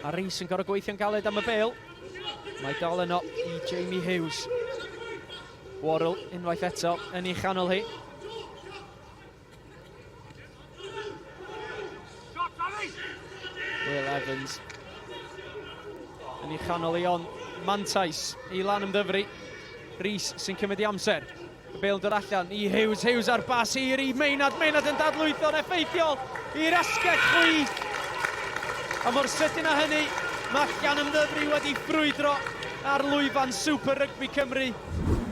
A Rees yn gorfod gweithio'n galed am y bel. Mae dal yno i Jamie Hughes. Worrell unwaith eto yn ei chanol hi. Will Evans yn ei chanol i ond mantais i lan ymddyfru. Rhys sy'n cymryd i amser. Y bel yn dod allan i Hughes, Hughes ar bas hir i Maynard, Maynard yn dadlwytho'n effeithiol i'r asgell chwith. A mor sydyn â hynny, mae Llanymddyfri wedi ffrwydro ar lwyfan Super Rugby Cymru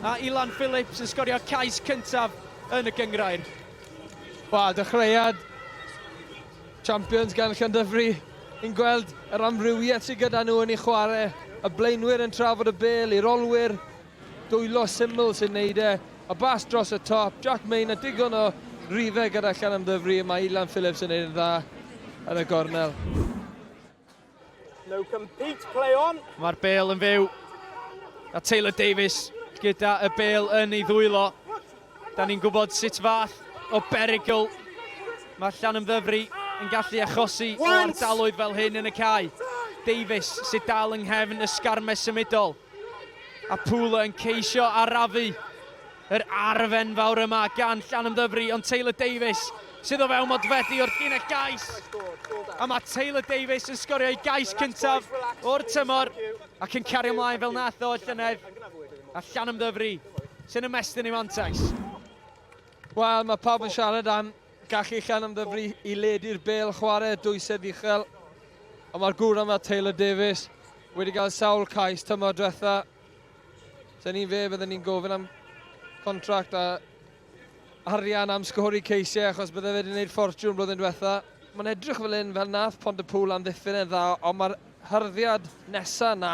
a Ilan Phillips yn sgorio cais cyntaf yn y gynghrair. Wel, dechreuad Champions gan Llandyfri. Ni'n gweld yr amrywiaeth sydd gyda nhw yn ei chwarae. Y blaenwyr yn trafod y bêl i'r olwyr. Dwylo syml sy'n neud e. Y bas dros y top. Jack Main a digon o rifau gyda Llanymddyfri. Mae Ilan Phillips yn neud yn dda yn y gornel. No compete, play on. Mae'r bêl yn fyw. A Taylor Davies gyda y bêl yn ei ddwylo. Da ni'n gwybod sut fath o berygl mae Llanymddyfri yn gallu achosi o ardaloedd fel hyn yn y cae. Davies sydd dal yng nghefn y sgarmes symudol. A Pooler yn ceisio arafu yr arf enfawr yma gan Llanymddyfri, ond Taylor Davies sydd o fewn modfeddi o'r llinell gais. A mae Taylor Davies yn sgorio ei gais cyntaf o'r tymor ac yn cario ymlaen fel nath o y llynedd. A Llanymddyfri sy'n ymestyn ei mantais. Wel, mae pawb yn siarad am gallu Llanymddyfri i ledu'r bêl chwarae dwysedd uchel. Ond mae'r gŵr yma, Taylor Davies, wedi cael sawl cais tymor diwetha. Sen ni'n fe, bydden ni'n gofyn am contract a arian am sgori ceisiau achos bydde fe wedi gwneud ffortiwn blwyddyn diwetha. Mae'n edrych fel un fel nath Pontypool amddiffyn e'n dda, ond mae'r hyrddiad nesa na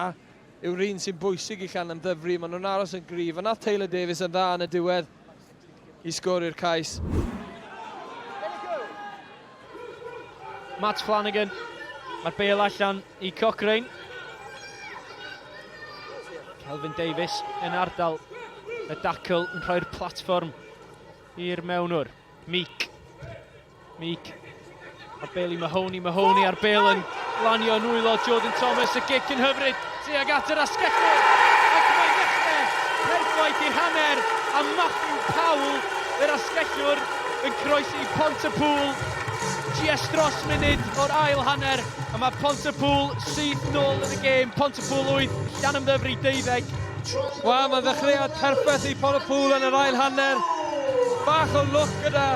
yw'r un sy'n bwysig i Llanymddyfri. Maen nhw'n aros yn gryf. A nath Taylor Davies yn dda yn y diwedd i sgori'r cais. Matt Flanagan, mae'r bêl allan i Cochrane. Kelvin Davies yn ardal y dacl yn rhoi'r platfform i'r mewnwr. Meek. Meek. A'r bêl i Mahoney, Mahoney a'r bêl yn lanio yn nwylo Jordan Thomas, y gic yn hyfryd tuag at yr asgellwr. Ac mae'n ddechrau perffaith i'r hanner a Matthew Powell, yr asgellwr, yn croesi Pontypool jyst dros munud o'r ail hanner a mae Pontypool syth nôl yn y gêm. Pontypool 8, Llanymddyfri 12. Wel, mae'n ddechreuad perffaith i Pontypool yn yr ail hanner. Bach o lwc gyda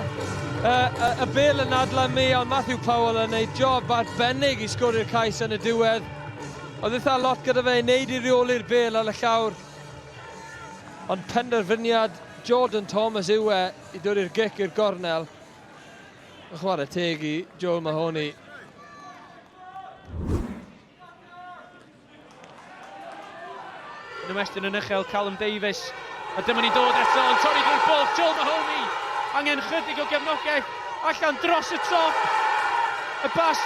uh, y, y bel yn adlamu, ond Matthew Powell yn gwneud job arbennig i sgori'r cais yn y diwedd. Oedd eitha lot gyda fe i wneud i reoli'r bel ar y llawr. Ond penderfyniad Jordan Thomas yw e i dod i'r gic i'r gornel. Chwarae teg i Joel Mahoney. Yn ymestyn yn uchel, Callum Davies. A dyma ni'n dod eto, yn torri drwy'r bwlch, Joel Mahoney. Angen chydig o gefnogaeth, allan dros y top. Y bas,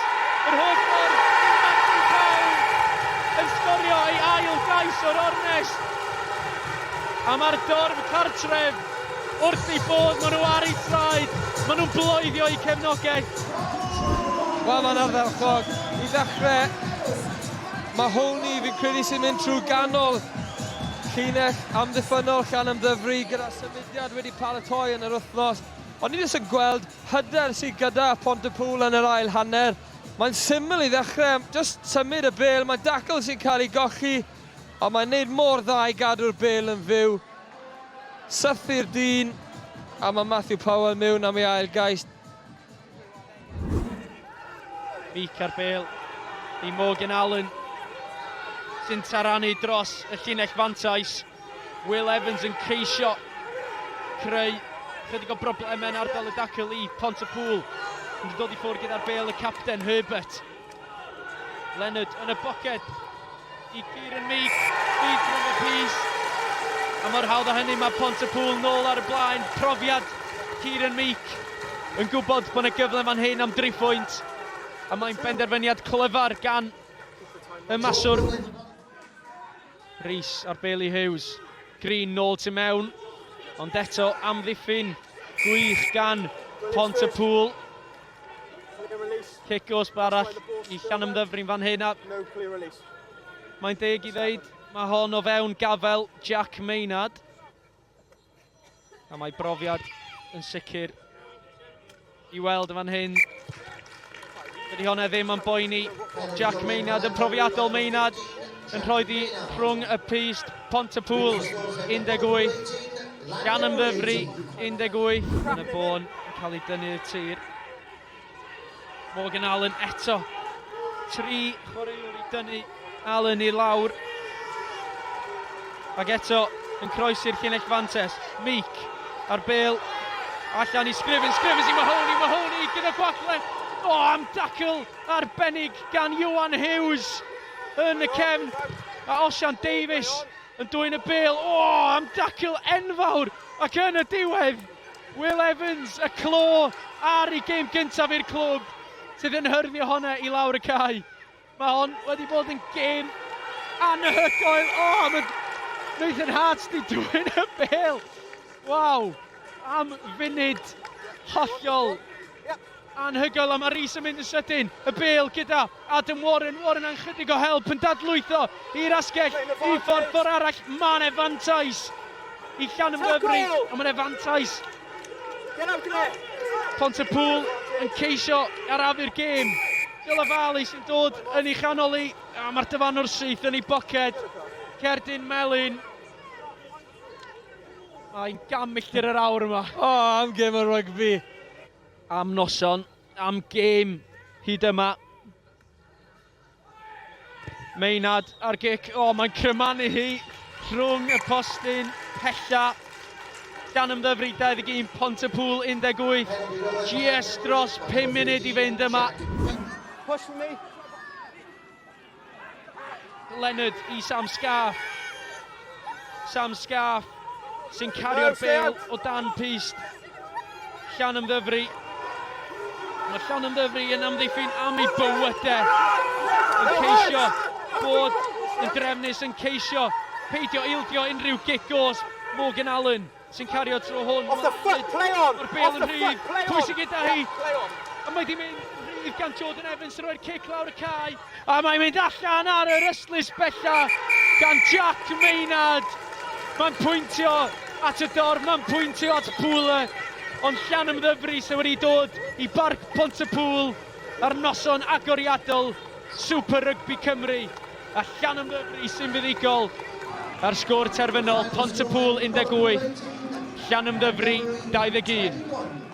yr holl ffordd, Matthew Powell yn sgorio ei ail gais o'r ornest. A mae'r dorf cartref wrth ei bodd, maen nhw ar eu traed, maen nhw'n bloeddio eu cefnogaeth. Wel, mae'n ardderchog i ddechrau. Mahoney, fi'n credu sy'n mynd trwy ganol llinell amddiffynnol Llanymddyfri gyda symudiad wedi paratoi yn yr wythnos. Ond ni jyst yn gweld hyder sydd gyda Pontypool yn yr ail hanner. Mae'n syml i ddechrau, jyst symud y bêl, mae dacl sy'n cael ei golli, ond mae'n neud mor dda i gadw'r bêl yn fyw. Sythu'r dyn, a mae Matthew Powell mewn am ei ail gais. Meek ar bêl i Morgan Allen sy'n taranu dros y llinell fantais. Will Evans yn ceisio creu chydig o broblemau yn ardal y dacl i Pontypool. Yn dod i ffwrdd gyda'r bêl y capten Herbert. Leonard yn y boced i Kieran Meek, feed rhwng y pys. A mor hawdd â hynny mae Pontypool nôl ar y blaen. Profiad Kieran Meek yn gwybod bod yna gyfle fan hyn am dri phwynt. A mae'n benderfyniad clyfar gan y maswr. Rees ar Bailey Hughes. Green nôl tu mewn. Ond eto amddiffyn gwych gan Pontypool. Cic gosb arall i Llanymddyfri'n fan hyn. A mae'n deg i ddeud, mae hon o fewn gafel Jack Maynard. A mae brofiad yn sicr i weld yn fan hyn. Dydy honna ddim yn boeni Jack Maynard, yn profiadol Maynard yn rhoi di rhwng y pyst. Pontypool 18, Llanymddyfri 18. Yn y bôn yn cael ei dynnu i'r tir. Morgan Allen eto. Tri chwaraewr i dynnu Allen i lawr. Ac eto yn croesi'r llinell fantes. Meek a'r bel allan i Scrivens. Scrivens i Mahoney. Mahoney gyda gwagle. O, oh, am dacl arbennig gan Iwan Hughes yn y cefn. A Osian Davies yn dwyn y bel. O, oh, am dacl enfawr. Ac yn y diwedd, Will Evans, y clo ar ei gêm gyntaf i'r clwb, sydd yn hyrddio honna i lawr y cae. Mae hon wedi bod yn gêm anhygoel. O, oh, mae Nathan Hart di dwyn y bel. Waw, am funud hollol anhygoel. A mae Rhys yn mynd yn sydyn. Y bel gyda Adam Warren. Warren am chydig o help yn dadlwytho i'r asgell. I ffordd ffordd arall. Mae yna fantais i Llanymddyfri. A mae yna fantais. Pontypool yn ceisio arafu'r gêm. Dylavali sy'n dod yn ei chanol i. A mae'r dyfanwr syth yn ei boced. Cerdyn melyn. Mae'n gam milltir yr awr yma. O, oh, am gêm o rygbi. Am noson, am gêm hyd yma. Maynard ar gic, o, oh, mae'n crymanu hi rhwng y postyn pella. Llanymddyfri 21, Pontypool 18. Just dros 5 munud i fynd yma. Push for me. Leonard i Sam Scarf. Sam Scarf sy'n cario'r bel o dan pyst. Llanymddyfri. Mae Llanymddyfri yn amddiffyn am ei bywydau. Yn ceisio bod yn drefnus, yn ceisio peidio ildio unrhyw gic gosb. Morgan Allen sy'n cario tro hwn. Off the foot, play on! Mae'r bel yn rhydd. Pwy sy'n gyda hi? A mae di mynd rhydd gan Jordan Evans yn rhoi'r cic lawr y cae. A mae'n mynd allan ar yr ystlys bella gan Jack Maynard. Mae'n pwyntio at y dorf, mae'n pwyntio at Pooler. Ond Llanymddyfri sydd wedi dod i Barc Pontypool ar noson agoriadol Super Rugby Cymru. A Llanymddyfri sy'n fuddugol ar sgôr terfynol Pontypool 18, Llanymddyfri 21.